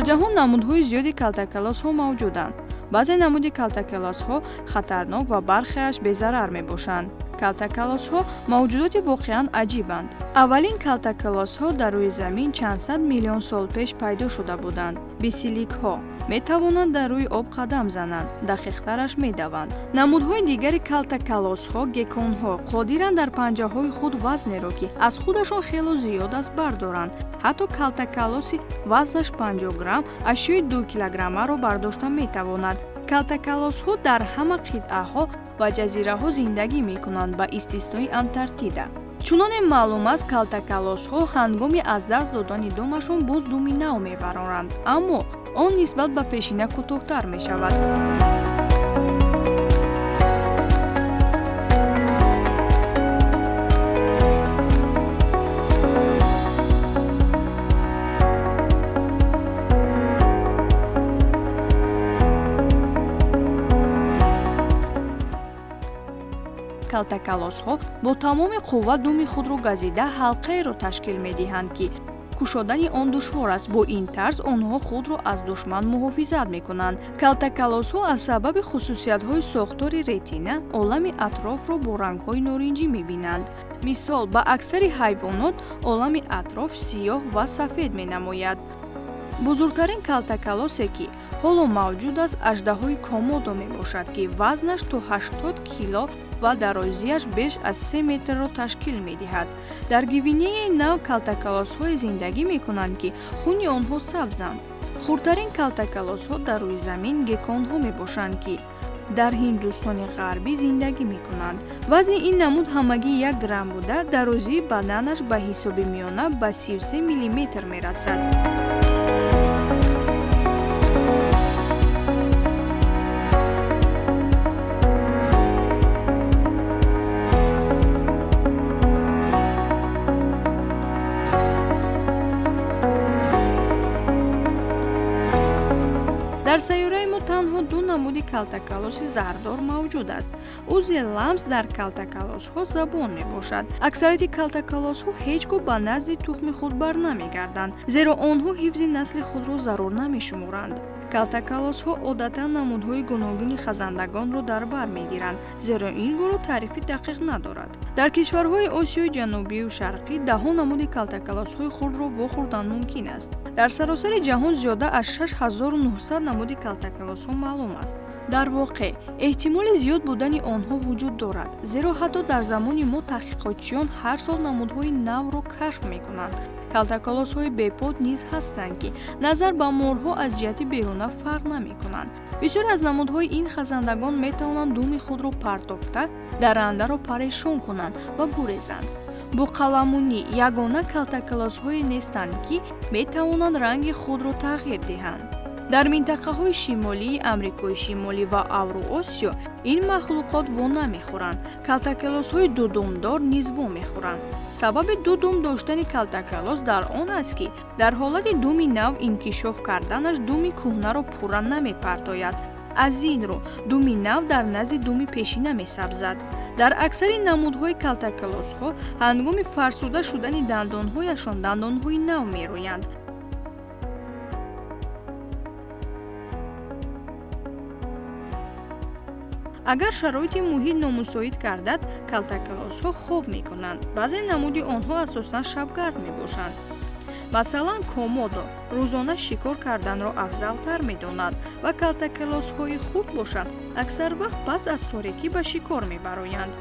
Дар ҷаҳон намудҳои зиёди калтакалосҳо мавҷуданд. Баъзе намуди калтакалосҳо хатарнок ва бархеаш безарар мебошанд. Калтакалосҳо мавҷудоти воқеан аҷибанд. Аввалин калтакалосҳо дар рӯи замин чанд сад миллион сол пеш пайдо шуда буданд. Бисиликҳо метавонанд дар рӯи об қадам зананд, дақиқтараш медаванд. Намудҳои дигари калтакалосҳо, гекконҳо, қодиранд дар панҷаҳои худ вазнеро, ки аз худашон хело зиёд аст, бардоранд. Ҳатто калтакалоси вазнаш 50 грамм ашёи 2 килограммаро бардошта метавонад. Калтакалосҳо дар ҳама қитъаҳо ва ҷазираҳо зиндагӣ мекунанд, ба истиснои Антарктида. Чуноне маълум аст, калтакалосҳо ҳангоми аз даст додани думашон боз думи нав мебароранд, аммо он нисбат ба пешина кӯтоҳтар мешавад. Калтакалосҳо бо тамоми қувва думи худро газида ҳалқаеро ташкил медиҳанд, ки кушодани он душвор аст. Бо ин тарз онҳо худро аз душман муҳофизат мекунанд. Калтакалосҳо аз сабаби хусусиятҳои сохтори ретина олами атрофро бо рангҳои норинҷӣ мебинанд. Мисол, ба аксари ҳайвонот олами атроф сиёҳ ва сафед менамояд. Бузургтарин калтакалосе, ки ҳоло мавҷуд аст, аждаҳои Комодо мебошад, ки вазнаш то 80 кило ва дарозиаш беш аз 3 метрро ташкил медиҳад. Дар Гвинеяи Нав калтакалосҳое зиндагӣ мекунанд, ки хуни онҳо сабзанд. Хурдтарин калтакалосҳо дар рӯи замин гекконҳо мебошанд, ки дар Ҳиндустони Ғарбӣ зиндагӣ мекунанд. Вазни ин намуд ҳамагӣ 1 грамм буда, дарозии баданаш ба ҳисоби миёна ба 33 миллиметр мерасад. Дар сайёраи мо танҳо ду намуди калтакалоси заҳрдор мавҷуд аст. Узви ламс дар калтакалосҳо забон мебошад. Аксарияти калтакалосҳо ҳеҷ гоҳ ба назди тухми худ бар намегарданд, зеро онҳо ҳифзи насли худро зарур намешуморанд. Калтакалосҳо одатан намудҳои гуногуни хазандагонро дар бар мегиранд, зеро ин гурӯҳ таърифи дақиқ надорад. Дар кишварҳои Осиёи Ҷанубию Шарқӣ даҳо намуди калтакалосҳои хурдро вохӯрдан мумкин аст. Дар саросари ҷаҳон зиёда аз 6900 намуди калтакалосҳо маълум аст. Дар воқеъ, эҳтимоли зиёд будани онҳо вуҷуд дорад, зеро ҳатто дар замони мо таҳқиқотчиён ҳар сол намудҳои навро кашф мекунанд. Калтакалосҳои бепод низ ҳастанд, ки назар ба морҳо аз ҷиҳати беруна фарқ намекунанд. Бисёре аз намудҳои ин хазандагон метавонанд думи худро партофта, дарандаро парешон кунанд ва гурезанд. Буқаламунӣ ягона калтакалосҳое нестанд, ки метавонанд ранги худро тағйир диҳанд. Дар минтақаҳои шимолии Амрикои Шимолӣ ва Авруосиё ин махлуқот во намехӯранд. Калтакалосҳои дудумдор низ во мехӯранд. Сабаби дудум доштани калтакалос дар он аст, ки дар ҳолати думи нав инкишоф карданаш думи кӯҳнаро пурра намепартояд. Аз ин рӯ думи нав дар назди думи пешина месабзад. Дар аксари намудҳои калтакалосҳо ҳангоми фарсуда шудани дандонҳояшон дандонҳои нав мерӯянд. Агар шароити муҳит номусоид гардад, калтакалосҳо хоб мекунанд. Баъзе намуди онҳо асосан шабгард мебошанд. Масалан, Комодо рӯзона шикор карданро афзалтар медонад ва калтакалосҳои хурд бошанд аксар вақт пас аз торикӣ ба шикор мебароянд.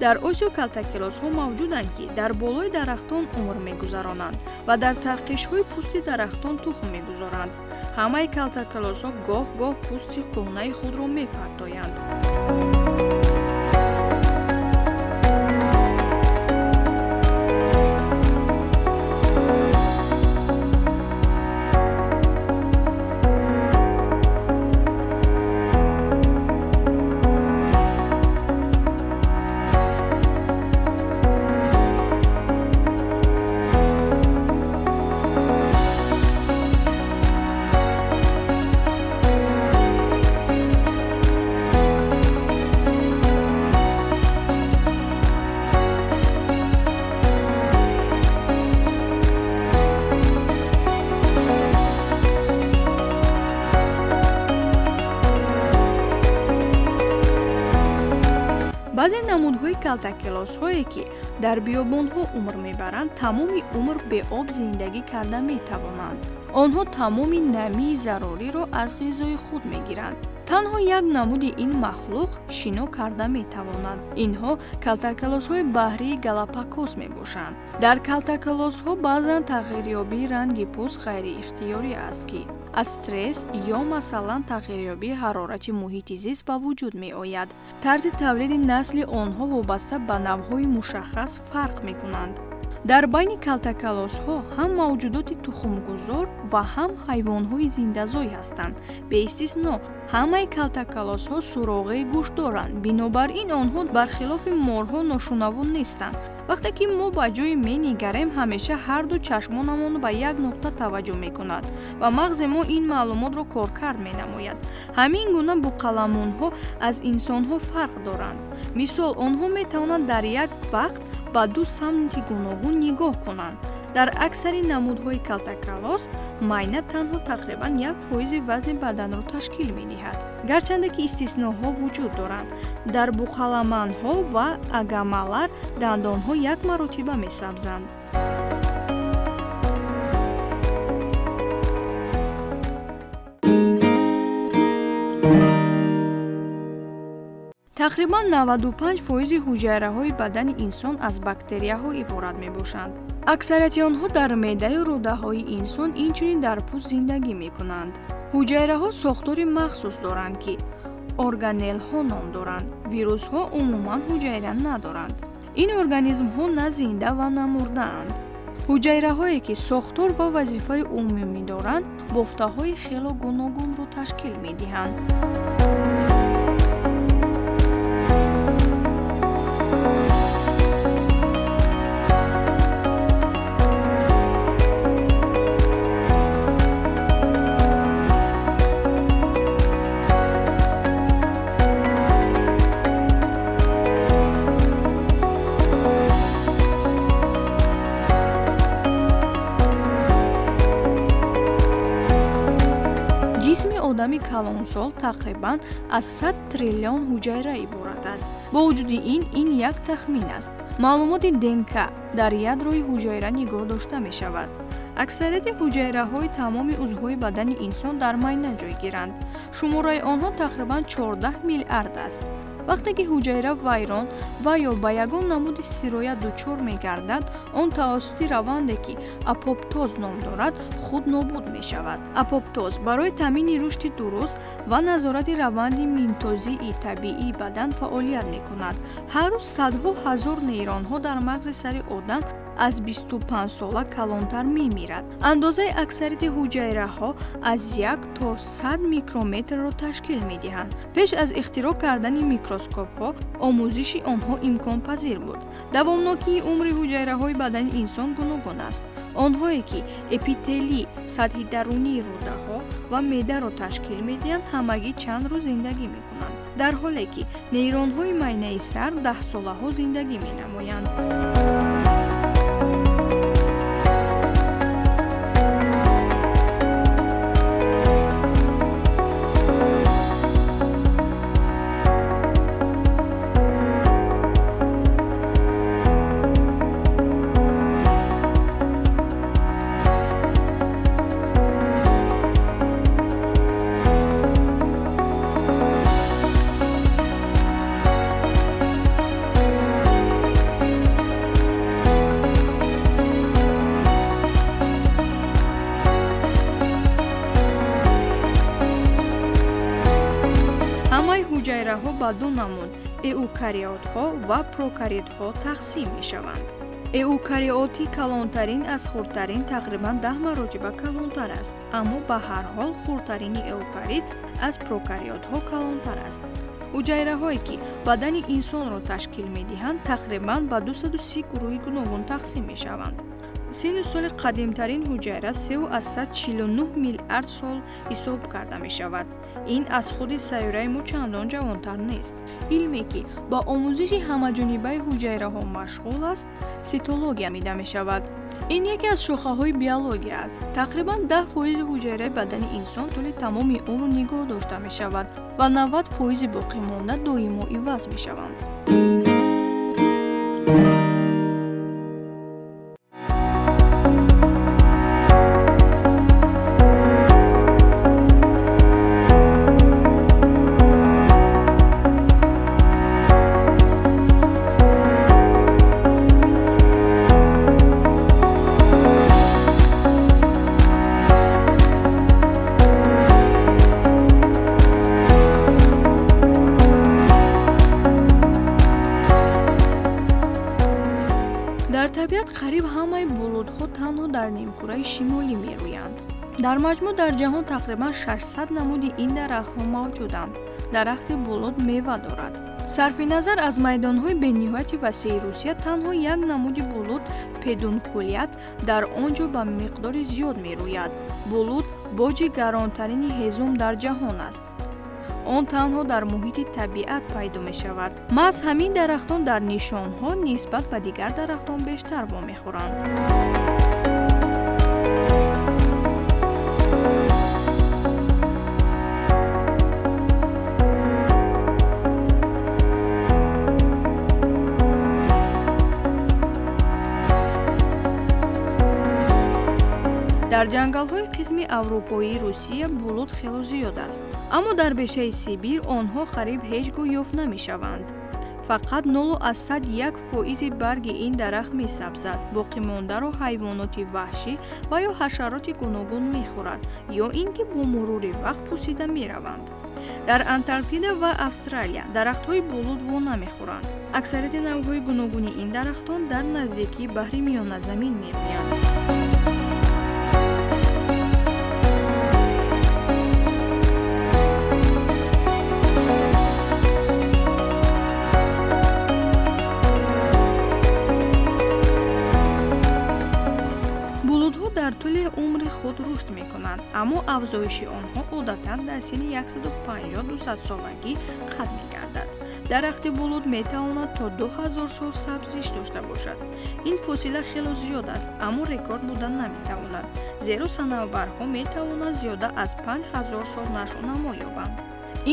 Дар Осиё калтакалосҳо мавҷуданд, ки дар болои дарахтон умр мегузаронанд ва дар тарқишҳои пӯсти дарахтон тухм мегузоранд. Ҳамаи калтакалосҳо гоҳ-гоҳ пӯсти кӯҳнаи худро мепартоянд. Баъзе намудҳои калтакалосҳое, ки дар биёбонҳо умр мебаранд, тамоми умр беоб зиндагӣ карда метавонанд. Онҳо тамоми намии заруриро аз ғизои худ мегиранд. Танҳо як намуди ин махлуқ шино карда метавонад. Инҳо калтакалосҳои баҳрии Галапагос мебошанд. Дар калтакалосҳо баъзан тағйирёбии ранги пӯст ғайриихтиёрӣ аст, ки аз стресс ё масалан тағйирёбии ҳарорати муҳити зист ба вуҷуд меояд. Тарзи тавлиди насли онҳо вобаста ба навъҳои мушаххас фарқ мекунанд. Дар байни калтакалосҳо ҳам мавҷудоти тухмгузор ва ҳам ҳайвонҳои зиндазой ҳастанд. Беистисно, ҳамаи калтакалосҳо суроғаи гӯш доранд, бинобар ин онҳо бархилофи морҳо ношунаво нестанд. Вақте ки мо ба ҷое менигарем, ҳамеша ҳарду чашмонамон ба як нуқта таваҷҷӯҳ мекунад ва мағзи мо ин маълумотро коркард менамояд. Ҳамин гуна буқаламунҳо аз инсонҳо фарқ доранд. Мисол, онҳо метавонанд дар як вақт ба ду самти гуногун нигоҳ кунанд. Дар аксари намудҳои калтакалос майна танҳо тақрибан 1% вазни баданро ташкил медиҳад. Гарчанде ки истисноҳо вуҷуд доранд. Дар буқаламанҳо ва агамалар дандонҳо як маротиба месабзанд. Тақрибан 95% ҳуҷайраҳои бадани инсон аз бактерияҳо иборат мебошанд. Аксарияти онҳо дар меъдаю рӯдаҳои инсон, инчунин дар пӯст зиндагӣ мекунанд. Ҳуҷайраҳо сохтори махсус доранд, ки органеллҳо ном доранд. Вирусҳо умуман ҳуҷайра надоранд. Ин организмҳо на зинда ва на мурдаанд. Ҳуҷайраҳое, ки сохтор ва вазифаи умумӣ доранд, бофтаҳои хело гуногунро ташкил медиҳанд. Ҷисми одами калонсол тақрибан аз 100 триллион ҳуҷайра иборат аст. Бо вуҷуди ин, ин як тахмин аст. Маълумоти ДНК дар ядрои ҳуҷайра нигоҳ дошта мешавад. Аксарияти ҳуҷайраҳои тамоми узвҳои бадани инсон дар майна ҷойгиранд. Шумораи онҳо тақрибан 14 миллиард аст. Вақте ки ҳуҷайра вайрон ва ё ба ягон намуди сироят дучор мегардад, он тавассути раванде, ки апоптоз ном дорад, худ нобуд мешавад. Апоптоз барои таъмини рушди дуруст ва назорати раванди митозии табиии бадан фаъолият мекунад. Ҳар рӯз садҳо ҳазор нейронҳо дар мағзи сари одам аз 25 сола калонтар мемирад. Андозаи аксарияти ҳуҷайраҳо аз 1 то 100 микрометрро ташкил медиҳанд. Пеш аз ихтироъ кардани микроскопҳо омӯзиши онҳо имконпазир буд. Давомнокии умри ҳуҷайраҳои бадани инсон гуногун аст. Онҳое, ки эпителий, сатҳи дарунии рӯдаҳо ва меъдаро ташкил медиҳанд, ҳамагӣ чанд рӯз зиндагӣ мекунанд, дар ҳоле ки нейронҳои майнаи сар даҳсолаҳо зиндагӣ менамоянд. Ҳамаи ҳуҷайраҳо ба ду намуд эукариотҳо ва прокариотҳо тақсим мешаванд. Эукариоти калонтарин аз хурдтарин тақрибан 10 маротиба калонтар аст, аммо ба ҳар ҳол хурдтарини эукарит аз прокариотҳо калонтар аст. Ҳуҷайраҳое, ки бадани инсонро ташкил медиҳанд, тақрибан ба 230 гурӯҳи гуногун тақсим мешаванд. Синну соли қадимтарин ҳуҷайра 3,49 миллиард сол ҳисоб карда мешавад. Ин аз худи сайёраи мо чандон ҷавонтар нест. Илме, ки ба омӯзиши ҳамаҷонибаи ҳуҷайраҳо машғул аст, ситология номида мешавад. Ин яке аз шохаҳои биология аст. Тақрибан 10% ҳуҷайраи бадани инсон тӯли тамоми умр нигоҳ дошта мешавад ва 90% боқимонда доимо иваз мешаванд. булутҳо танҳо дар нимкураи шимолӣ мерӯянд. Дар маҷмӯъ дар ҷаҳон тақрибан 600 намуди ин дарахтҳо мавҷуданд. Дарахти булут мева дорад. Сарфи назар аз майдонҳои бениҳояти васеи Русия, танҳо як намуди булут педункулят дар он ҷо ба миқдори зиёд мерӯяд. Булут боҷи гаронтарини ҳезум дар ҷаҳон аст. Он танҳо дар муҳити табиат пайдо мешавад. Маҳз ҳамин дарахтон дар нишонҳо нисбат ба дигар дарахтон бештар вомехӯранд. Дар ҷангалҳои қисми аврупоии Русия булут хело зиёд аст, аммо дар бешаи Сибир онҳо қариб ҳеҷ гоҳ ёфт намешаванд. Фақат 0,1% барги ин дарахт месабзад, боқимондаро ҳайвоноти ваҳшӣ ва ё ҳашароти гуногун мехӯрад ё ин ки бо мурури вақт пусида мераванд. Дар Антарктида ва Австралия дарахтҳои булут во намехӯранд. Аксарияти навъҳои гуногуни ин дарахтон дар наздикии баҳри Миёназамин мерӯянд. Дар тӯли умри худ рушд мекунанд, аммо афзоиши онҳо одатан дар синни 150-200 солагӣ қатъ мегардад. Дарахти булут метавонад то 2000 сол сабзиш дошта бошад. Ин фосила хело зиёд аст, аммо рекорд буда наметавонад, зеро санавбарҳо метавонанд зиёда аз 5000 сол нашъунамо ёбанд.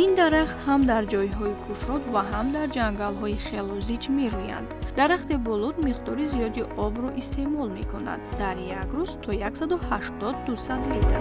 Ин дарахт ҳам дар ҷойҳои кушод ва ҳам дар ҷангалҳои хело зич мерӯянд. Дарахти булут миқдори зиёди обро истеъмол мекунад, дар як рӯз то 180-200 литр.